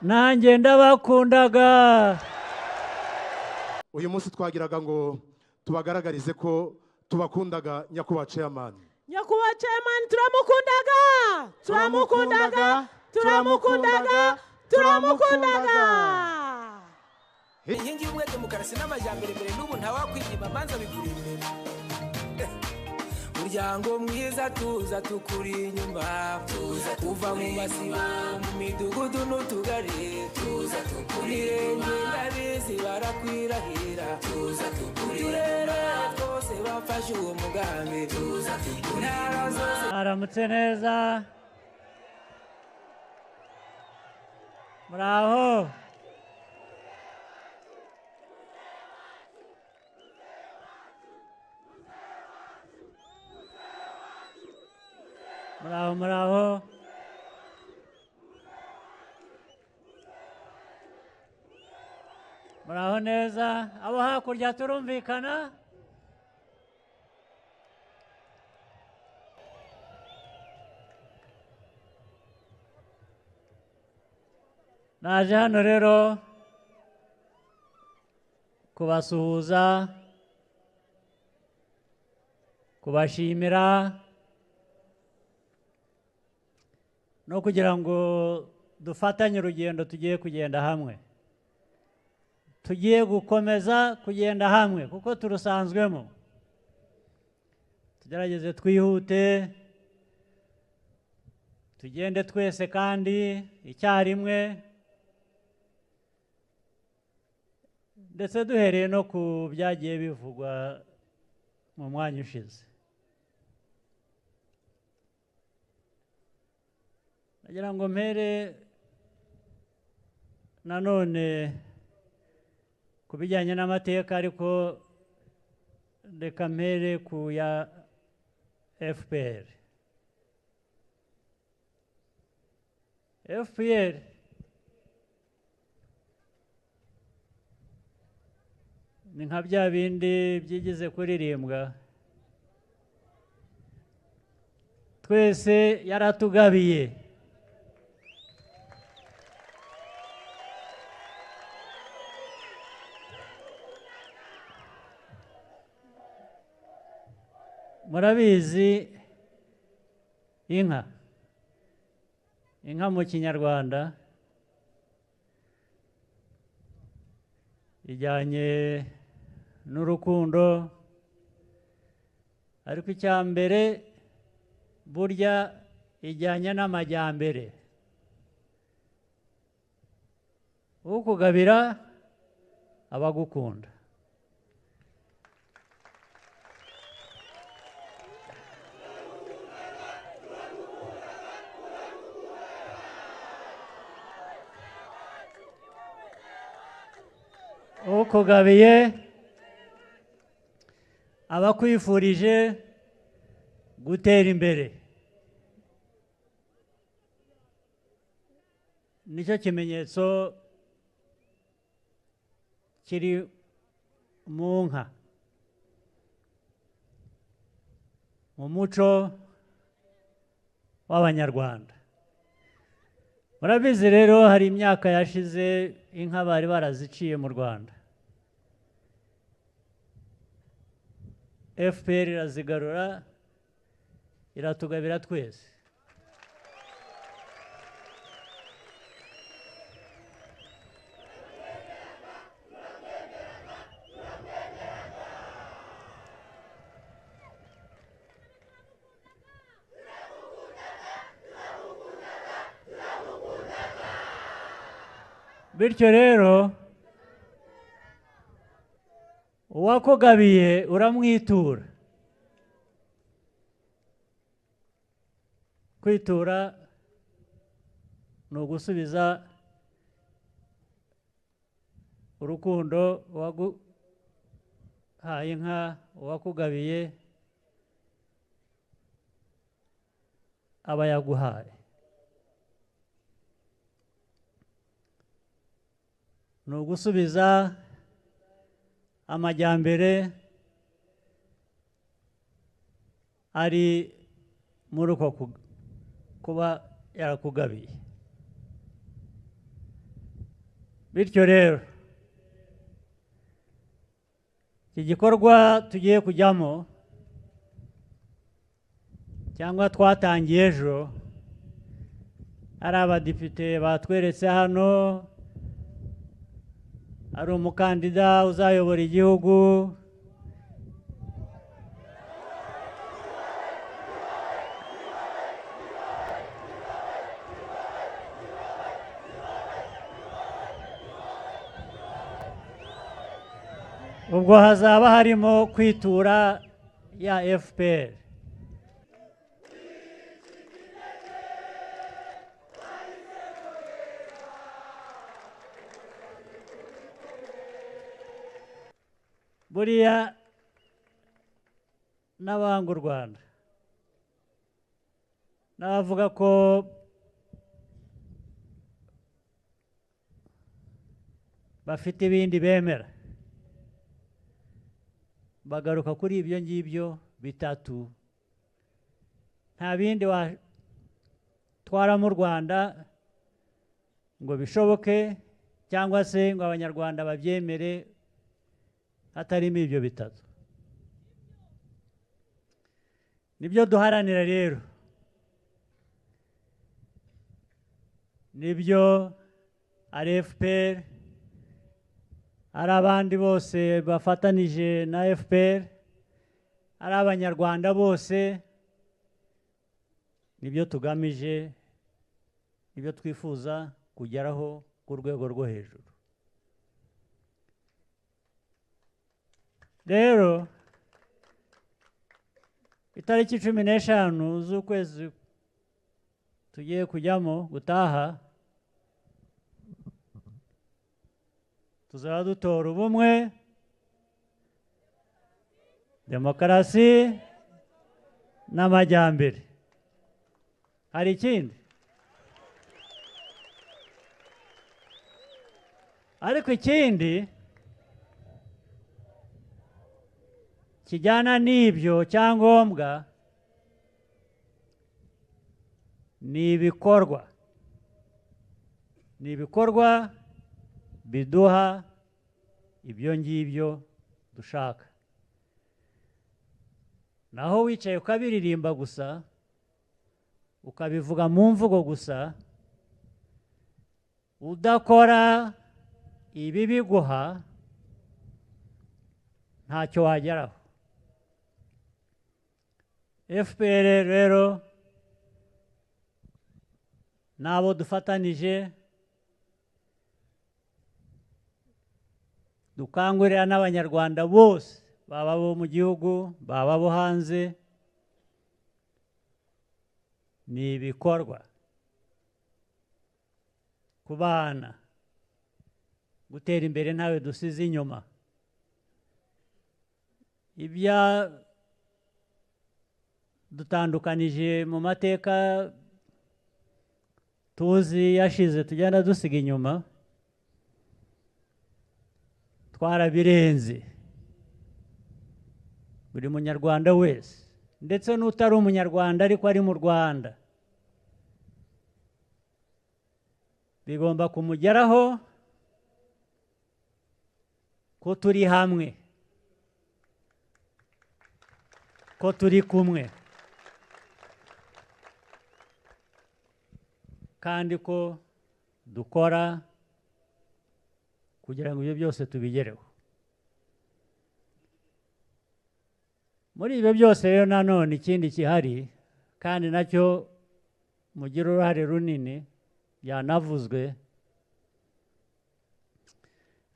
Nanjye ndabakundaga. Uyu munsi twagiraga ngo tubagaragarize ko tubakundaga nyakubahwa chairman. Nyakubahwa chairman turamukundaga. Turamukundaga. Turamukundaga. Turamukundaga. Inkingi y'ubumwe, demokarasi n'amajyambere mbere n'ubu ntawakwigima amanza bigura imbere. Muryango mwiza tuza tukuri inyuma, tuza kuva mu masibo, mu midugudu n'utugari, tuza tukuri inyuma, ndabizi barakwirahira, tuza tukuri uturere twose bafashe uwo mugambi, tuza tukuri intara zose. Aramutse neza. Muraho. Muraho, muraho. Muraho neza. Abo hakurya turumvikana? Naje hano rero kubasuhuza, kubashimira no kugira ngo dufatanye urugendo tugiye kugenda hamwe. Tugiye gukomeza kugenda hamwe kuko turusanzwemo. Tugerageze twihute, tugende twese kandi icyarimwe, ndetse duhereye no ku byagiye bivugwa mu mwanya ushize. Nagira ngo mpere nanone ku bijyanye n'amateka, ariko reka mpere ku ya FPR. FPR ni nka bya bindi byigize kuririmbwa, twese yaratugabiye. Murabizi inka, inka mu Kinyarwanda ijyanye n'urukundo, ariko icya mbere burya ijyanye n'amajyambere. Ukugabira abagukunda. Ukugabiye abakwifurije gutera imbere. Nicyo kimenyetso kiri mu nka, mu muco w'Abanyarwanda. Murabizi rero hari imyaka yashize inka bari baraziciye mu Rwanda. FPR irazigarura, iratugabira twese. Bityo rero uwakugabiye uramwitura. Kwitura ni ugusubiza urukundo uwaguhaye inka, uwakugabiye aba yaguhaye. Ni ugusubiza amajyambere ari muri uko kuba yarakugabiye. Bityo rero iki gikorwa tugiye kujyamo cyangwa twatangiye ejo, hari abadepite batweretse hano, hari umukandida uzayobora igihugu, ubwo hazaba harimo kwitura ya FPR. Buriya n'abanga u Rwanda n'abavuga ko bafite ibindi bemera bagaruka kuri ibyo ngibyo bitatu. Nta bindi watwara mu Rwanda ngo bishoboke cyangwa se ngo Abanyarwanda babyemere hatarimo ibyo bitatu. Nibyo duharanira rero, nibyo ari FPR, ari abandi bose bafatanije na FPR, ari Abanyarwanda bose, nibyo tugamije, nibyo twifuza kugeraho ku rwego rwo hejuru. Rero itariki 15 z'ukwezi tugiye kujyamo gutaha, tuzaba dutora ubumwe, demokarasi n'amajyambere. Hari ikindi? Ariko ikindi kijyana n'ibyo cyangombwa ni ibikorwa, ni ibikorwa biduha ibyo ngibyo dushaka. Naho wicaye ukabiririmba gusa, ukabivuga mu mvugo gusa, udakora ibi biguha, ntacyo wageraho. FPR rero n'abo dufatanije dukangurira n'Abanyarwanda bose, baba bo mu gihugu, baba bo hanze, ni ibikorwa, kubana, gutera imbere ntawe dusize inyuma. Ibya dutandukanije mu mateka tuzi yashize tugenda dusiga inyuma, twarabirenze. Buri munyarwanda wese, ndetse n'utari umunyarwanda ariko ari mu Rwanda, bigomba kumugeraho ko turi hamwe, ko turi kumwe, kandi ko dukora kugira ngo ibyo byose tubigereho. Muri ibyo byose rero nanone ikindi kihari kandi nacyo mugira uruhare runini, byanavuzwe,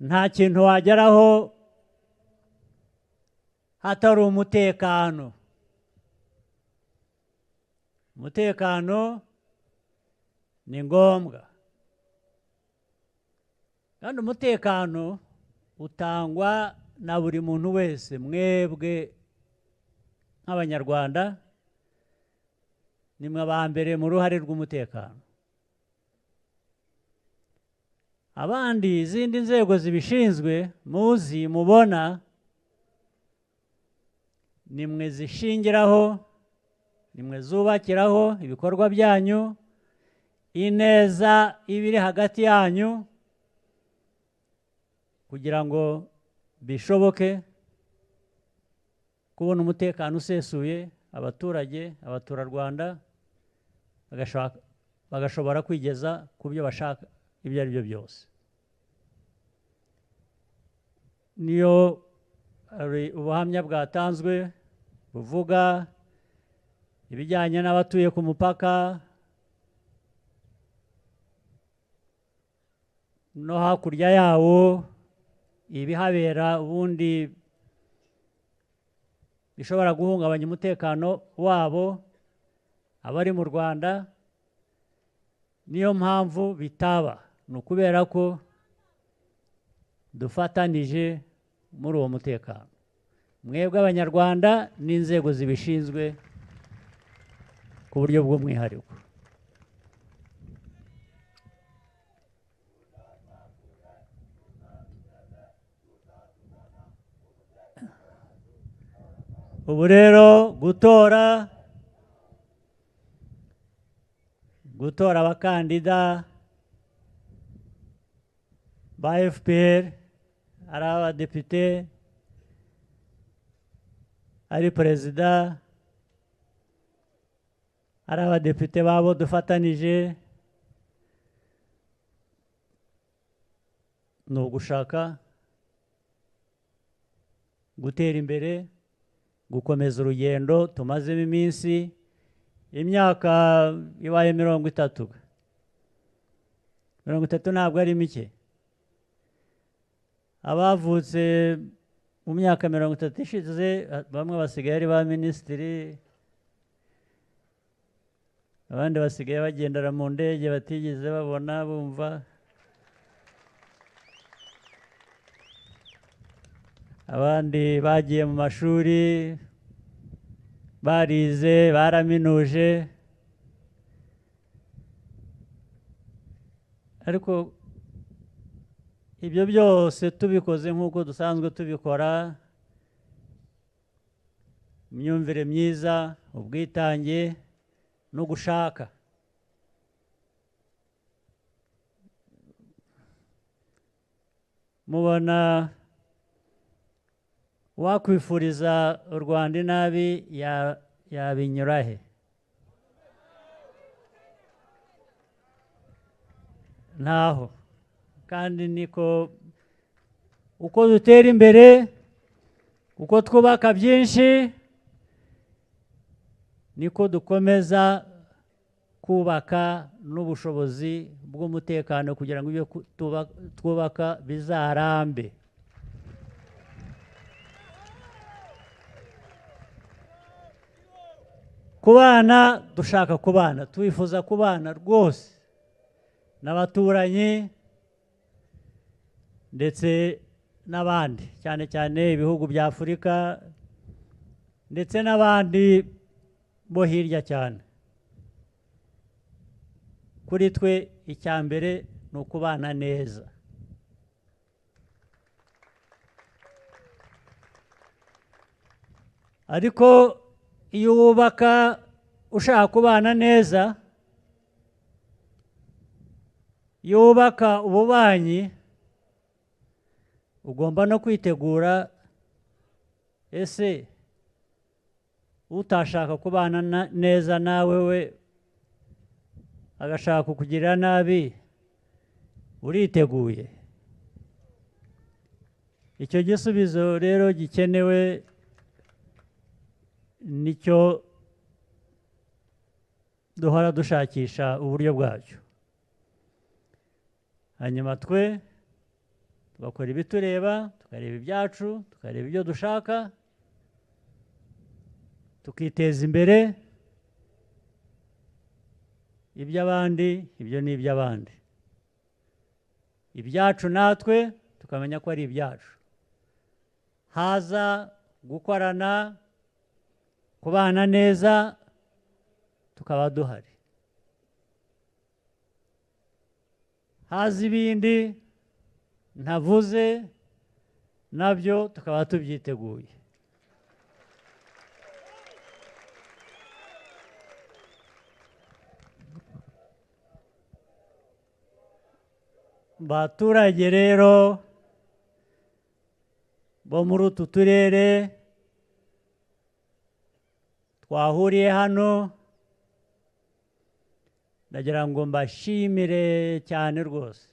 nta kintu wageraho hatari umutekano. Umutekano ni ngombwa, kandi umutekano utangwa na buri muntu wese. Mwebwe nk'Abanyarwanda nimwe aba mbere mu ruhare rw'umutekano. Abandi izindi nzego zibishinzwe muzi mubona nimwe zishingiraho, nimwe zubakiraho ibikorwa byanyu, ineza ibiri hagati yanyu Kugira ngo bishoboke kubona umutekano usesuye, abaturage, abaturarwanda bagashobora kwigeza ku byo bashaka ibyo ari byo byose. Niyo ubuhamya bwatanzwe buvuga ibijyanye n'abatuye ku mupaka no hakurya yawo, ibihabera ubundi bishobora guhungabanya umutekano wabo abari mu Rwanda. Niyo mpamvu bitaba, ni ukubera ko dufatanije muri uwo mutekano, mwebwe Abanyarwanda n'inzego zibishinzwe ku buryo bw'umwihariko. Ubu rero gutora abakandida ba FPR, ari abadepite, ari perezida, ari abadepite babo dufatanije, ni ugushaka gutera imbere, gukomeza urugendo tumazemo iminsi, imyaka ibaye 30. 30 ntabwo ari mike. Abavutse mu myaka 30 ishize bamwe basigaye ari ba minisitiri, abandi basigaye bagendera mu ndege batigeze babona bumva, abandi bagiye mu mashuri barize baraminuje. Ariko ibyo byose tubikoze nk'uko dusanzwe tubikora, imyumvire myiza, ubwitange no gushaka. Mubona wakwifuriza u Rwanda inabi yabinyura he? Ntaho. Kandi niko uko dutera imbere, uko twubaka byinshi, niko dukomeza kubaka n'ubushobozi bw'umutekano kugira ngo ibyo twubaka bizarambe. Kubana, dushaka kubana, twifuza kubana rwose n'abaturanyi ndetse n'abandi, cyane cyane ibihugu bya Afurika ndetse n'abandi bo hirya cyane. Kuri twe icya mbere ni ukubana neza. Ariko iyo wubaka ushaka kubana neza, iyo wubaka ububanyi, ugomba no kwitegura ese utashaka kubana neza nawe we agashaka kukugirira nabi, uriteguye? Icyo gisubizo rero gikenewe nicyo duhora dushakisha uburyo bwacyo. Hanyuma twe tugakora ibitureba, tukareba ibyacu, tukareba ibyo dushaka, tukiteza imbere. Iby'abandi ibyo ni iby'abandi, ibyacu natwe tukamenya ko ari ibyacu. Haza gukorana, kubana neza, tukaba duhari. Haza ibindi ntavuze nabyo tukaba tubyiteguye. Baturage rero, bo muri utu turere twahuriye hano, ndagira ngo mbashimire cyane rwose.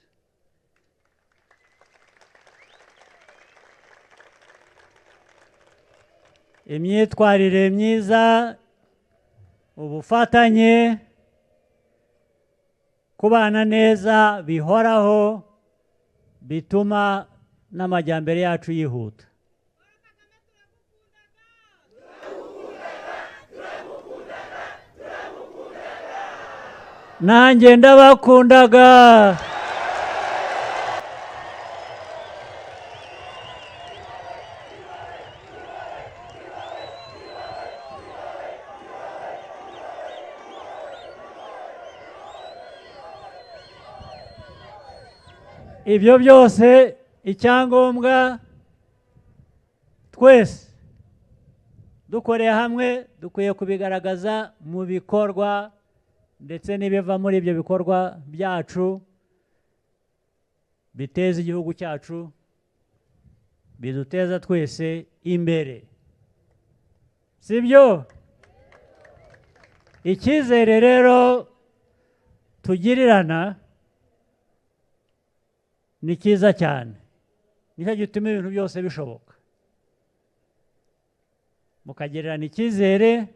Imyitwarire myiza, ubufatanye, kubana neza bihoraho bituma n'amajyambere yacu yihuta. Nanjye ndabakundaga. Ibyo byose icyangombwa twese dukoreye hamwe dukwiye kubigaragaza mu bikorwa ndetse n'ibiva muri ibyo bikorwa byacu biteza igihugu cyacu, biduteza twese imbere. Sibyo? Icyizere rero tugirirana ni cyiza cyane, nicyo gituma ibintu byose bishoboka. Mukagererana icyizere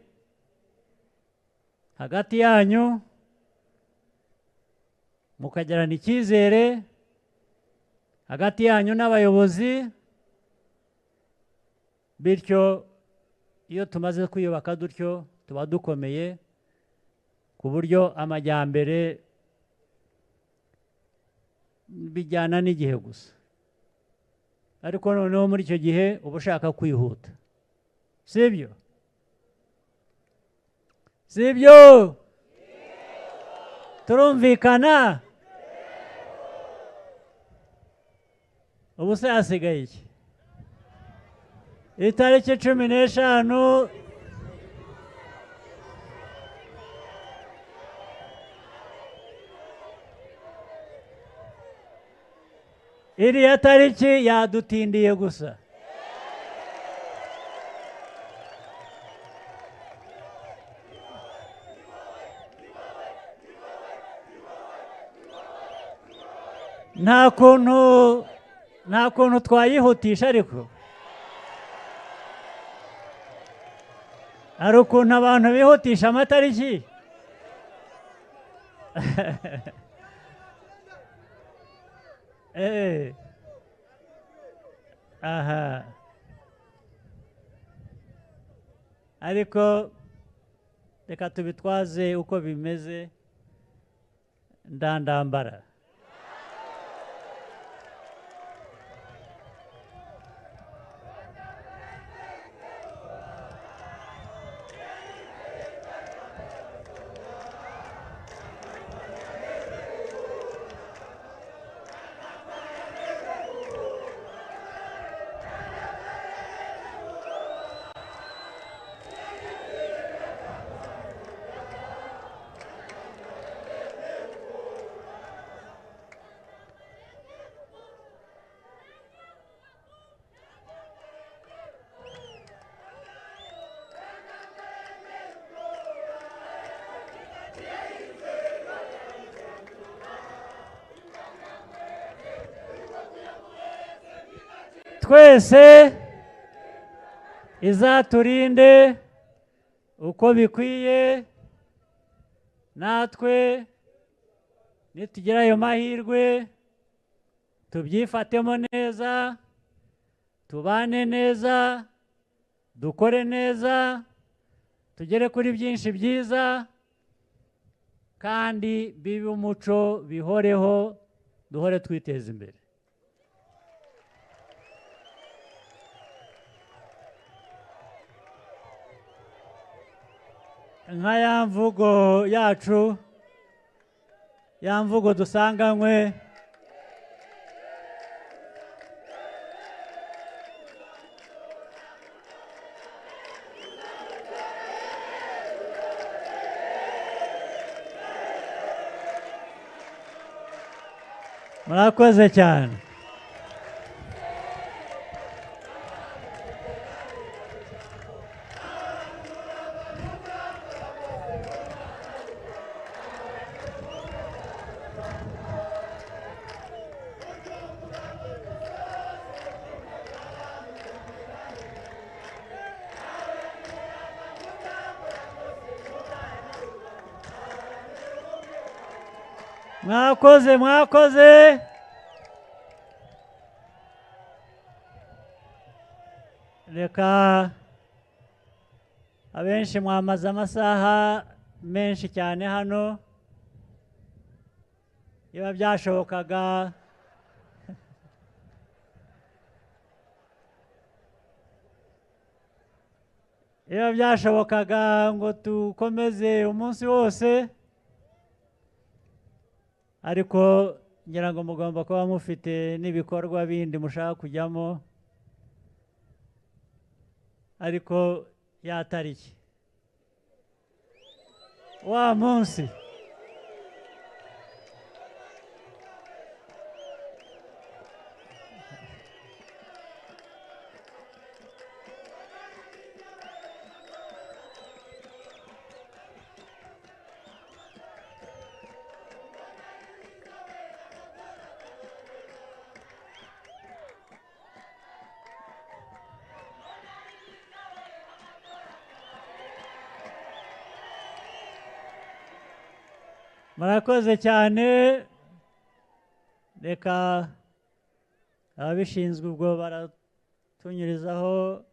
hagati yanyu, mukagerana icyizere hagati yanyu n'abayobozi, bityo iyo tumaze kwiyubaka dutyo tuba dukomeye ku buryo amajyambere bijyana n'igihe gusa. Ariko noneho muri icyo gihe uba ushaka kwihuta, sibyo? Sibyo? Turumvikana? Ubu se hasigaye iki? Itariki 15 iriya tariki yadutindiye gusa. Nta kuntu twayihutisha, ariko hari ukuntu abantu bihutisha amatariki. Aha, ariko reka tubitwaze uko bimeze, ndandambara. Twese izaturinde uko bikwiye, natwe nitugira ayo mahirwe tubyifatemo neza, tubane neza, dukore neza, tugere kuri byinshi byiza, kandi bibe umuco, bihoreho, duhore twiteza imbere. Nka ya mvugo yacu, ya mvugo dusanganywe, murakoze cyane. Mwakoze, mwakoze. Reka abenshi mwamaze amasaha menshi cyane hano, iyo byashobokaga iyo byashobokaga ngo tukomeze umunsi wose, ariko ngira ngo mugomba kuba mufite n'ibikorwa bindi mushaka kujyamo, ariko yatariki wa munsi murakoze cyane. Reka ababishinzwe ubwo baratunyurizaho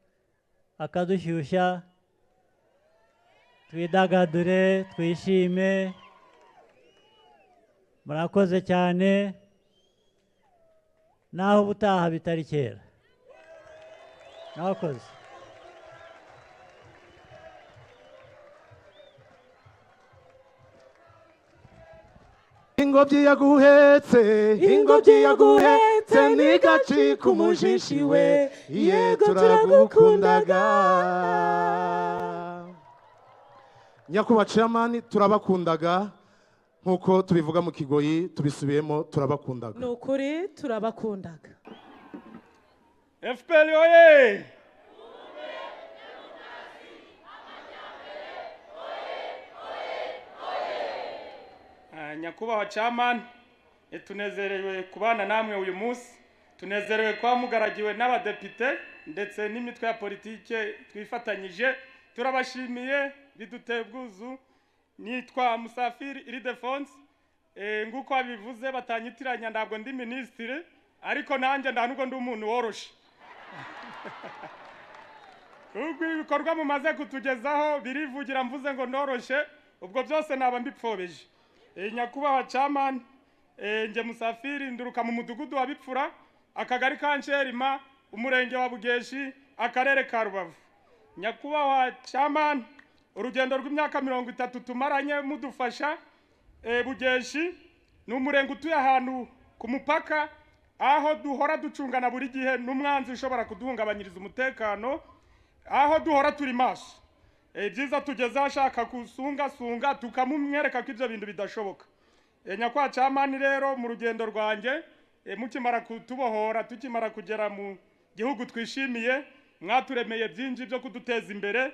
akadushyushya, twidagadure, twishime. Murakoze cyane, naho ubutaha bitari kera. Murakoze. Ingobyi yaguhetse, ingobyi yaguhetse, ntigacike umujishi we, iye turagukundaga. Nyakubahwa Chairman, turabakundaga nkuko tubivuga mu Kigoyi, tubisubiyemo, turabakundaga. Ni ukuri turabakundaga. FPR oye! Nyakubahwa Chairman, tunezerewe kubana namwe uyu munsi, tunezerewe kuba mugaragiwe n'abadepite ndetse n'imitwe ya politike twifatanyije, turabashimiye, biduteye ubwuzu. Nitwa Musafiri Ildefonse, nguko abivuze batanyitiranya, ntabwo ndi minisitiri, ariko nanjye nta nubwo ndi umuntu woroshe. Ubwo ibikorwa mumaze kutugezaho birivugira, mvuze ngo ndoroshe, ubwo byose naba mbipfobeje. Nyakubahwa Chairman, nge Musafiri nduruka mu mudugudu wa Bipfura, akagari ka Nsherima, umurenge wa Bugeshi, akarere ka Rubavu. Nyakubahwa Chairman, urugendo rw'imyaka 30 tumaranye mudufasha. Bugeshi ni umurenge utuye ahantu ku mupaka, aho duhora ducungana buri gihe n'umwanzi ushobora kuduhungabanyiriza umutekano, aho duhora turi maso. Ibyiza tugeze ashaka kusungasunga tukamumwereka ko ibyo bintu bidashoboka. Nyakubahwa Chairman, rero mu rugendo rwanjye, mukimara kutubohora, tukimara kugera mu gihugu twishimiye, mwaturemeye byinshi byo kuduteza imbere,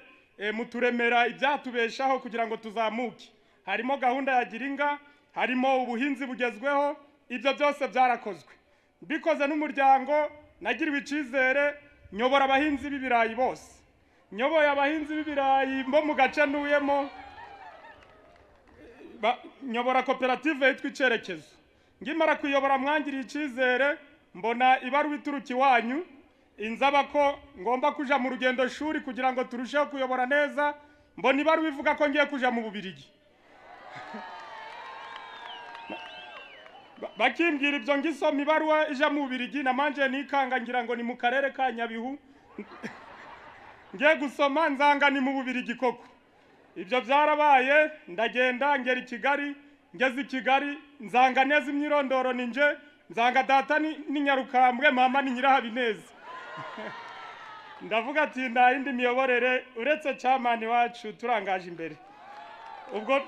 muturemera ibyatubeshaho kugira ngo tuzamuke. Harimo gahunda ya Girinka, harimo ubuhinzi bugezweho, ibyo byose byarakozwe. Bikoze n'umuryango, nagiriwe icyizere, nyobora abahinzi b'ibirayi bose. Nyoboye abahinzi b'ibirayi bo mu gace ntuyemo, nyobora koperative yitwa Icyerekezo. Ngimara kuyobora mwangiriye icyizere, mbona ibaruwa ituruka iwanyu inzaba ko ngomba kuja mu rugendo shuri kugira ngo turusheho kuyobora neza, mbona ibaruwa ivuga ko ngiye kuja mu Bubirigi. Bakimbwira ibyo ngisoma ibaruwa ija mu Bubirigi, namanje nikanga ngira ngo ni mu karere ka Nyabihu. Ngiye gusoma nzanga ni mu Bubirigi koko. Ibyo byarabaye, ndagenda ngera i Kigali, ngeze i Kigali nzanga neza imyirondoro ninje, nzanga data ni Nyarukambwe, mama ni Nyirahabineza. Ndavuga ati nta yindi miyoborere uretse Chairman wacu turangaje imbere. Ubwo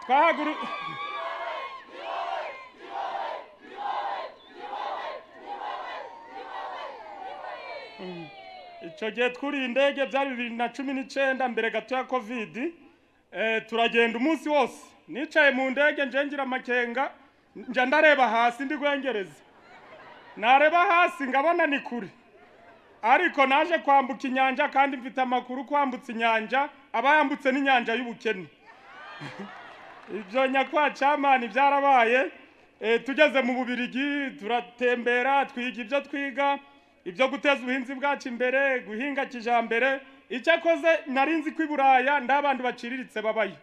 twahaguru icyo gihe twuriye indege, byari 2019 mbere gato ya Covid. Turagenda umunsi wose, nicaye mu ndege nje ngira amakenga, nje ndareba hasi ndi gwengereza, nareba hasi ngabona ni kure, ariko naje kwambuka inyanja kandi mfite amakuru kwambutsa inyanja abayambutse n'inyanja y'ubukene. Ibyo nyakubahwa camani byarabaye. Tugeze mu Bubirigi turatembera, twiga ibyo twiga, ibyo guteza ubuhinzi bwacu imbere, guhinga kijambere. Icyakoze narinzi ko i Buraya ndabantu baciriritse babayo.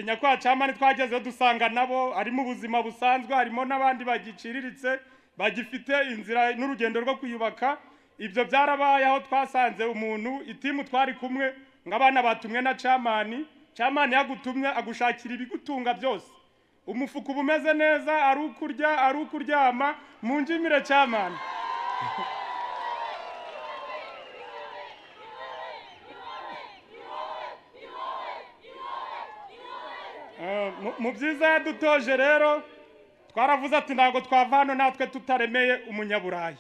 Nyakubahwa camani twagezeyo dusanga nabo ari mu buzima busanzwe, harimo n'abandi bagiciriritse bagifite inzira n'urugendo rwo kwiyubaka. Ibyo byarabaye aho twasanze umuntu itimu twari kumwe ngabana batumwe na camani. Camani yagutumye agushakira ibigutunga byose, umufuka uba umeze neza, ari ukurya ari ukuryama. Munjimire camani. Mu byiza yadutoje rero twaravuze ati ntabwo twava hano natwe tutaremeye umunyaburayi.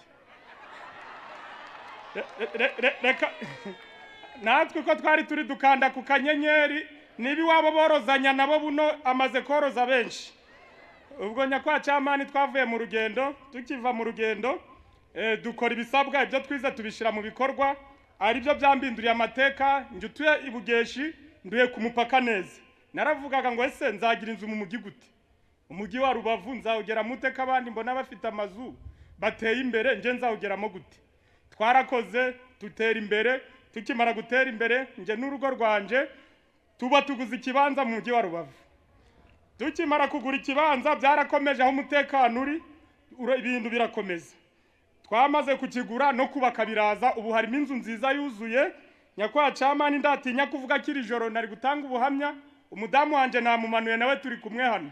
Reka natwe uko twari turi dukanda ku kanyenyeri, niba iwabo borozanya nabo buno amaze koroza benshi. Ubwo nyakubahwa camani twavuye mu rugendo, tukiva mu rugendo dukora ibisabwa, ibyo twize tubishyira mu bikorwa, aribyo byambinduriye amateka. Njye utuye i Bugeshi, nduye ku mupaka neza. Naravugaga ngo ese nzagira inzu mu mujyi gute? Umujyi wa Rubavu nzawugera mute ko abandi mbona bafite amazu bateye imbere, nje nzawugeramo gute? Twarakoze tutera imbere. Tukimara gutera imbere nje n'urugo rwanje tuba tuguze ikibanza mu mujyi wa Rubavu. Tukimara kugura ikibanza byarakomeje, aho umutekano uri ibintu birakomeza. Twamaze kukigura no kubaka biraza, ubu harimo inzu nziza yuzuye. Nyakubahwa camani ndatinya kuvuga kiri joro nari gutanga ubuhamya, umudamu wanje namumanuye nawe turi kumwe hano.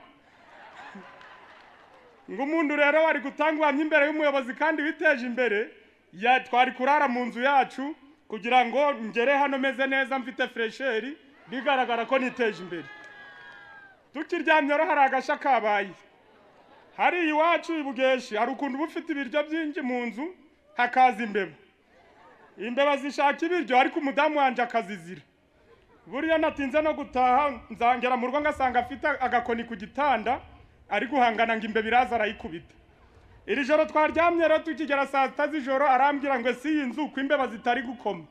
Ngo umuntu rero wari gutanga ubuhamya imbere y'umuyobozi kandi witeje imbere, ya twari kurara mu nzu yacu kugira ngo ngere hano meze neza mfite fresheri, bigaragara ko niteje imbere. Tukiryamye rero hari agasha kabaye. Hari iwacu i Bugeshi hari ukuntu bufite ibiryo byinshi mu nzu hakaza imbeba. Imbeba zishaka ibiryo ariko umudamu wanje akazizira. Buriya natinze no gutaha nzangera mu rugo ngasanga afite agakoni ku gitanda ari guhangana ngo imbeba iraza arayikubita. Iri joro twaryamye rero tukigera saa 6 z'ijoro arambwira ngo si iyi nzu ko imbeba zitari gukoma.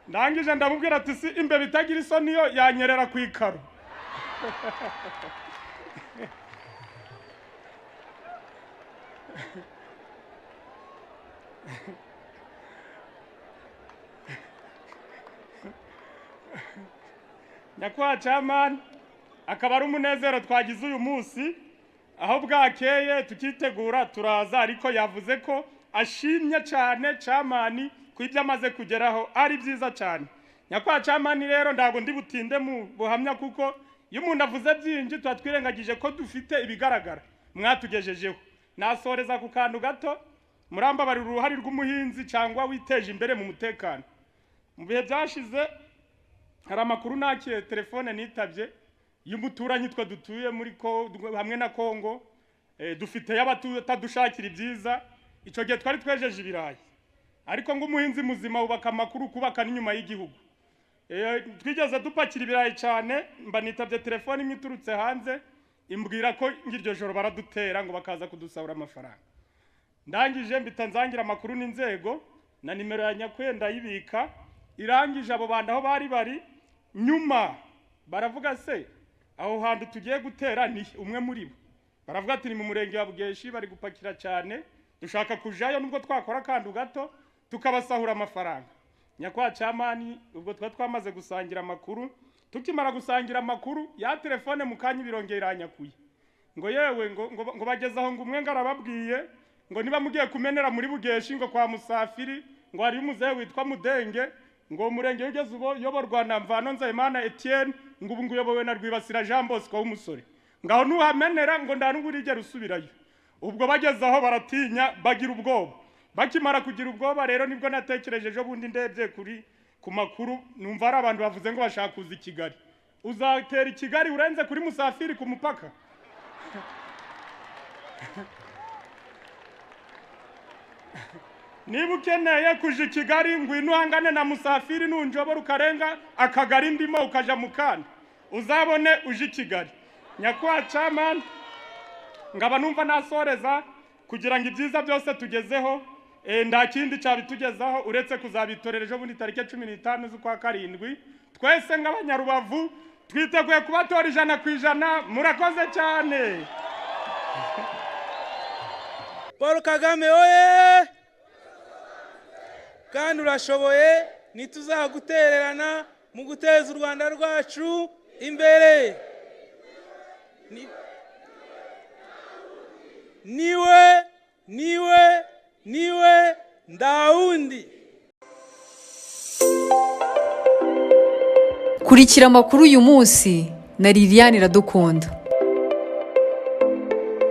Ndangije ndamubwira ati si imbeba itagira isoni yo yanyerera ku ikaro. Nyakubahwa camani, akaba ari umunezero twagize uyu munsi, aho bwakeye tukitegura turaza, ariko yavuze ko ashimye cyane camani ku ibyo amaze kugeraho ari byiza cyane. Nyakubahwa camani rero ntabwo ndi butinde mu buhamya, kuko iyo umuntu avuze byinshi tuba twirengagije ko dufite ibigaragara mwatugejejeho. Nasoreza ku kantu gato, murambabarira uruhare rw'umuhinzi cyangwa witeje imbere mu mutekano. Mu bihe byashize hari amakuru nakiye telefone nitabye y'umuturanyi twe dutuye muri ko hamwe na Kongo, dufite y'abatadushakira ibyiza. Icyo gihe twari twejeje ibirayi, ariko ngo umuhinzi muzima ubaka amakuru kubaka n'inyuma y'igihugu. Twigeze dupakira ibirayi cyane, mba nitabye telefone imwe iturutse hanze imbwira ko ngiryo joro baradutera ngo bakaza kudusahura amafaranga. Ndangije mbita nzangira amakuru n'inzego na nimero ya nyakwe ndayibika. Irangije abo bantu aho bari bari nyuma baravuga se aho hantu tugiye gutera ni umwe muri bo. Baravuga ati ni mu murenge wa Bugeshi bari gupakira cyane, dushaka kujayo nubwo twakora akantu gato tukabasahura amafaranga. Nyakubahwa camani ubwo twa twamaze gusangira amakuru, tukimara gusangira amakuru ya telefone mu kanya birongera iranyakuye ngo yewe ngo bagezaho ngo umwe ngarababwiye ngo niba mugiye kumenera muri Bugeshi ngo kwa Musafiri ngo hari umuzehe witwa Mudenge ngo umurenge ugeze ubo yoborwa na Mvano Nzayimana Etienne ngo ubu nguyobowe na Rwibasira Jean Bosco w'umusore, ngaho nuhamenera ngo ndanugurigera usubirayo. Ubwo bagezaho baratinya bagira ubwoba. Bakimara kugira ubwoba rero nibwo natekereje ejo bundi ndebye kuri ku makuru numva ari abantu bavuze ngo bashaka kuza i Kigali. Uzatera i Kigali urenze kuri Musafiri ku mupaka? Niba ukeneye kuja i Kigali ngwino uhangane na Musafiri nunjobora ukarenga akagari ndimo ukaja mu kandi uzabone uje i Kigali. Nyakubahwa camani, ngaba numva nasoreza kugira ngo ibyiza byose tugezeho, nta kindi cyabitugezaho uretse kuzabitorera ejo bundi tariki 15 z'ukwa 7. Twese nk'abanyarubavu Twiteguye kubatora 100%. Murakoze cyane. Paul Kagame oye! Kandi urashoboye, ntituzagutererana mu guteza u Rwanda rwacu imbere. Niwe niwe niwe ndawundi. Kurikira amakuru uyu munsi na Liliane Iradukunda.